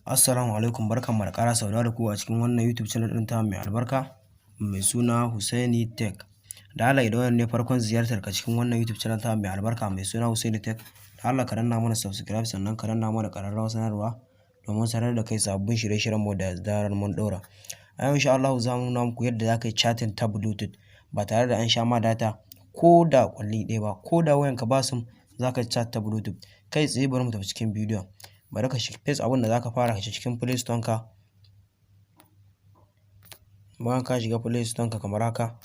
Assalamu alaikum, barkanmu da ƙara saduwa da ku a cikin wannan YouTube channel ɗin tamu mai albarka mai suna Hussaini Tech. Da Allah, idan wannan ne farkon ziyartar ka cikin wannan YouTube channel tamu mai albarka mai suna Hussaini Tech, da Allah ka danna mana subscribe, sannan ka danna mana ƙararrawar sanarwa domin sanar da kai sabbin shirye-shiryen mu da zarar mun ɗora. A yau, insha Allahu, za mu nuna muku yadda za ka yi chatting ta Bluetooth ba tare da an sha ma data ko da ƙwalli ɗaya ba, ko da wayanka ba SIM, za ka yi chat ta Bluetooth. Kai tsaye bari mu tafi cikin bidiyon. Bari ka shiga first, abin da za ka fara, ka shiga cikin Play Store ka. Bayan ka shiga Play Store ka kamar haka,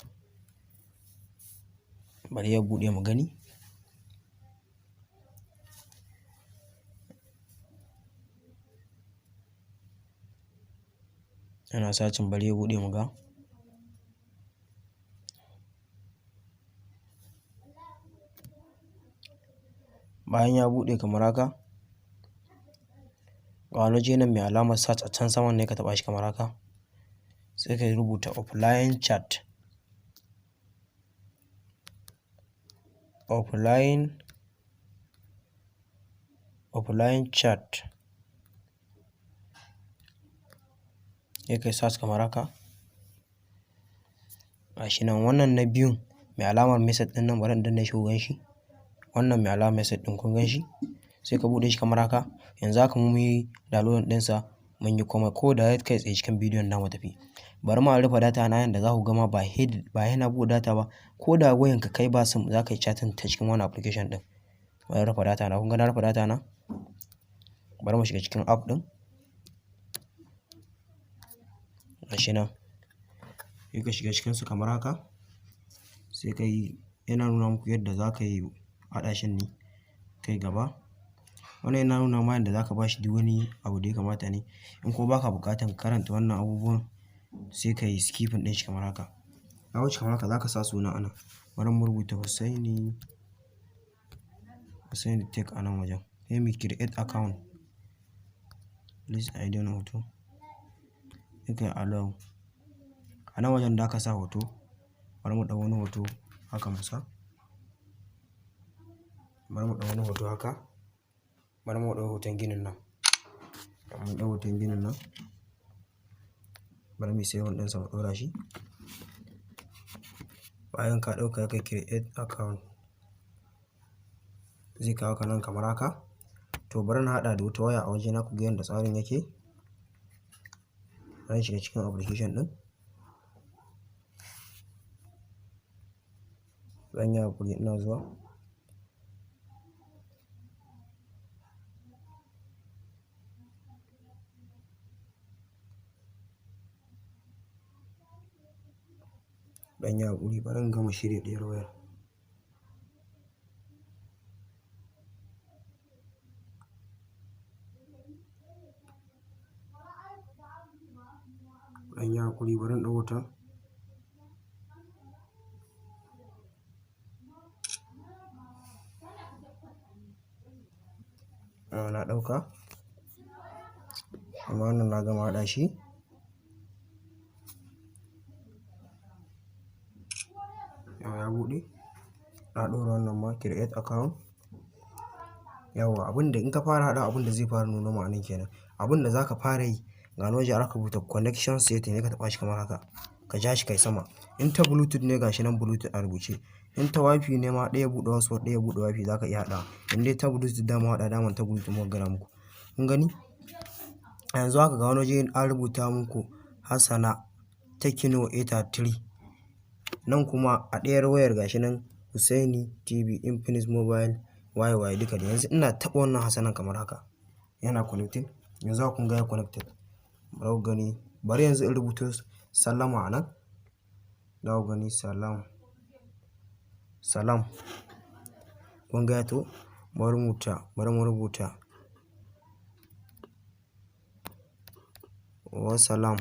bari ya buɗe mu gani. Yana searching, bari ya buɗe mu ga. Bayan ya buɗe kamar haka, ga wani waje nan mai alamar search a can saman ne, ka taɓa shi kamar haka. Sai ka rubuta offline chat. Offline chat. Sai kai search kamar haka. Gashi nan, wannan na biyun mai alamar message ɗin nan, bari in danne shi ku gan shi. Wannan mai alamar message ɗin, kun gan shi? Sai ka buɗe shi kamar haka. Yanzu haka mun yi downloading ɗinsa, mun yi komai, ko direct kai tsaye cikin bidiyon namu tafi. Bari ma rufe data na yanda za ku gama, ba sai na buɗe data ba, ko da wayanka kai ba SIM, za ka yi chatting ta cikin wannan application ɗin. Bari rufe data na, kun ga na rufe data na? Bari mu shiga cikin app ɗin. Gashi nan. Sai ka shiga cikinsu kamar haka. Sai ka yi, yana nuna muku yadda za ka yi haɗa shin ne kai gaba. Wannan yana nuna ma yadda za ka ba shi duk wani abu da ya kamata ne. In kuma ba ka buƙatan karanta wannan abubuwan, sai ka yi skipping ɗin shi kamar haka. Ya wuce kamar haka, za ka sa suna anan. Bari mu rubuta Hussaini Tech a nan wajen. Sai mu create account. Please, I don't hoto. Sai ka yi allow. A nan wajen da ka sa hoto, bari mu ɗau wani hoto haka mu sa. Bari mu ɗau wani hoto haka. Bari mu ɗau hoton ginin nan. Mun ɗau hoton ginin nan. Bari muyi saving ɗinsa mu ɗora shi. Bayan ka ɗauka, ka create account. Zai kawo ka nan kamar haka. To, bari na haɗa da wata waya a wajena ku ga yadda tsarin yake. Zan shiga cikin application ɗin. Zan yi haƙuri, ina zuwa. Ɗan yi haƙuri, bari in gama shirya ɗayar wayar. Ɗan yi haƙuri, bari in ɗau hoton. A na ɗauka. Amma wannan na gama haɗa shi. Yauwa, ya buɗe. Na ɗora wannan ma, create account. Yauwa, abin da in ka fara haɗa, abin da zai fara nuna ma anan kenan. Abin da za ka fara yi, ga wani waje aka rubuta connection setting, sai ka taɓa shi kamar haka. Ka ja shi kai sama. In ta Bluetooth ne, gashi nan Bluetooth a rubuce. In ta WiFi ne ma, ɗaya buɗe hotspot, ɗaya buɗe WiFi, za ka iya haɗawa. In dai ta Bluetooth dama haɗa, daman ta Bluetooth muka gaya muku. Kun gani? Yanzu haka ga wani waje an rubuta muku Hassana Tecno A33. Nan kuma a ɗayar wayar gashi nan Hussaini TV Infinix Mobile YY duka dai. Yanzu ina taɓa wannan Hassanan kamar haka. Yana connecting. Yanzu haka kun ga ya connected. Bari ku gani. Bari yanzu in rubuto sallama a nan. Za ku gani, salam. Salam. Kun ga ya taho? Bari mu rubuta wassalam.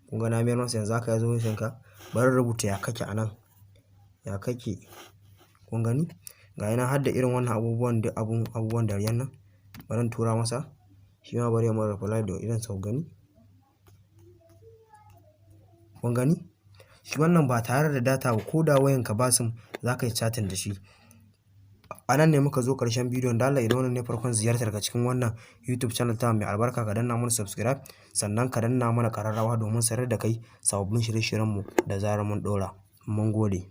Kun ga na mayar masa, yanzu haka ya zo ka. Bari in rubuta ya kake a nan. Ya kake. Kun gani? Ga yana har da irin wannan abubuwan da abubuwan dariyan nan. Bari in tura masa. Shi ma bari ya mun reply da irin sa, ku gani. Kun gani? Shi wannan ba tare da data ba, ko da wayanka ba SIM, za ka yi chatting da shi. A nan ne muka zo ƙarshen bidiyon. Da Allah, idan wannan ne farkon ziyartar ka cikin wannan YouTube channel ta mai albarka, ka danna mana subscribe, sannan ka danna mana ƙararrawa domin sanar da kai sababbin shirye-shiryenmu da zarar mun ɗora. Mun gode.